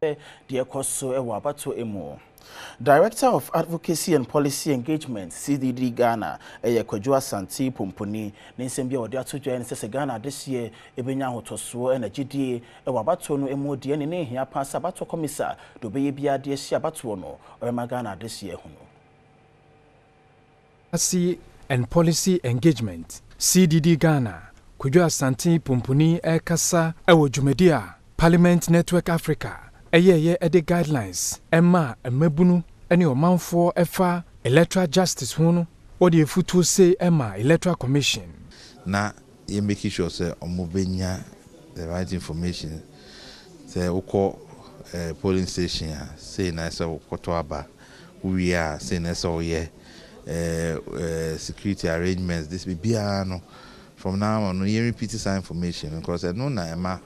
Deɛ ɛkɔ so wɔ abatoɔ mu. Director of Advocacy and Policy Engagement, CDD Ghana, ɛyɛ Kwadwo Asante Pomponi. Ne nsɛm bi a wɔde ato dwa ne sɛ Ghana adehyeɛ ɛbɛnya ahotɔsoɔ ɛna gyidie ɛwɔ abatoɔ no mu deɛ ne hia paa sɛ abatoɔ kɔmisa deɛ ɔbɛyɛ biara de ahyia abatoɔ no ɔbɛma Ghana adehyeɛ ho no. Advocacy and Policy Engagement, CDD Ghana, Kwadwo Asante Pomponi ɛrekasa ɛwɔ dwumadi a Parliament Network Africa ɛyɛɛyɛ ɛde guidelines ɛma mmabunu ne ɔmanfoɔ ɛfa electoral justice ho no, wɔde efutuo se ɛma Electoral Commission. Na yɛ make sure sɛ ɔmo bɛnya the right information sɛ wokɔ polling station a, sei na ɛsɛ wokɔtɔ aba, wowie a, sei na ɛsɛ woyɛ security arrangements, this biribiara no. From now on no, yɛn repeat saa information because ɛno na ɛma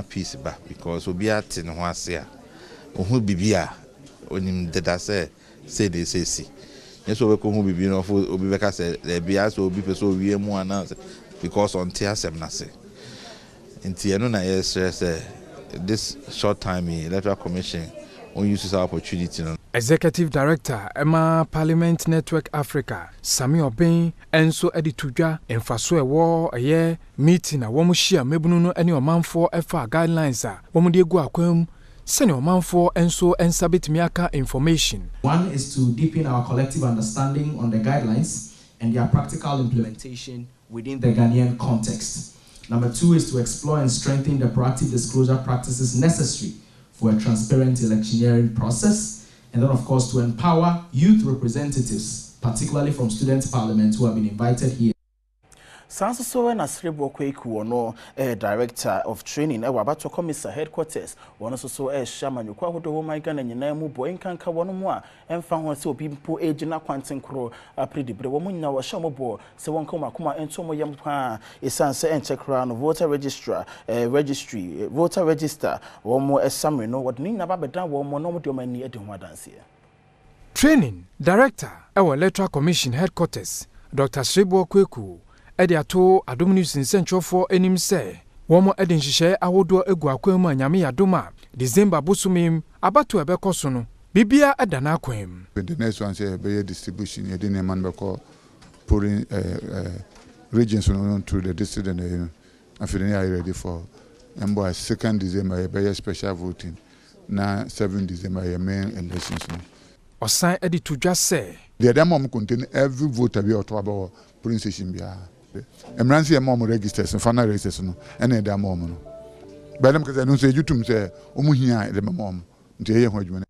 peace ba, because obiara te ne ho ase a, ohun biribi a onim deda sɛ sei na ɛsɛ si nyɛ sɛ ɔbɛkɔ hu biribi no ɔfo obi bɛka sɛ ɛbi asɛ obi pɛ sɛ owie mu anaa because ɔnte asɛm n'ase. Nti ɛno na yɛsrɛ sɛ this short time yi, Electoral Commission wɔn use this opportunity no. Executive Director ɛma Parliament Network Africa, Sami Ɔbɛn, nso de to dwa mfaso ɛwɔ ɛyɛ meeting a wɔn hyia mmabunu no ne ɔmanfoɔ ɛfa guidelines a wɔn de egu akwan mu sɛnea ɔmanfoɔ nso nsa bɛtumi aka information. One is to deepen our collective understanding on the guidelines and their practical implementation within the Ghanaian context. Number two is to explore and strengthen the proactive disclosure practices necessary for a transparent electioneering process. And then, of course, to empower youth representatives, particularly from student parliament who have been invited here. Saa nso so na Sereboɔ Kwaku wɔ no Director of Training ɛwɔ Abatoɔ Commissa headquarters, wɔn nso so ɛrehyɛ amanyɔkuo ahodoɔ wɔ man Ghana nyinaa mu bɔ, nkanka wɔn mu a ɛmfa ho sɛ obi mpo gyina kwantenkoro aperedibere, wɔn nyinaa wɔhyɛ wɔn bɔ sɛ wɔn nka wɔn akoma nto wɔn yam paa, ɛsiane sɛ ɛnkyɛ koraa no voter registrar registry voter register wɔn summary no, wɔde ne nyinaa ba bɛdan wɔn na wɔn de wɔn ani adi ho adanseɛ. Training Director ɛwɔ Electoral Commission headquarters, Dr Sereboɔ Kwaku, ɛde ato Adom News nsɛntwerɛfoɔ anim sɛ wɔn de nhyehyɛe ahodoɔ agu akwan mu a Nyame yɛ adom a, December bosome mu abato a ɛbɛkɔ so no, biribiara ɛda n'akwan mu. The next one sɛ yɛbɛyɛ distribution, yɛde nneɛma no bɛkɔ polling regions no to the district and afei ne yɛayɛ ready for mbɔ a 2nd December yɛbɛyɛ special voting na 7 December yɛ main elections no. Ɔsan de to dwa sɛ deɛ ɛde ama ɔmo contain every voter bi a ɔtɔ aba wɔ polling station biara, mmara nso yɛ ma ɔmo registers no, final registers no, ɛna ɛde ama ɔmo no bɛyɛ dɛm kɛsɛ ɛno nso yɛgye tom sɛ ɔmo hia a yɛde bɛma ɔmo, nti ɛyɛ ho adwuma no.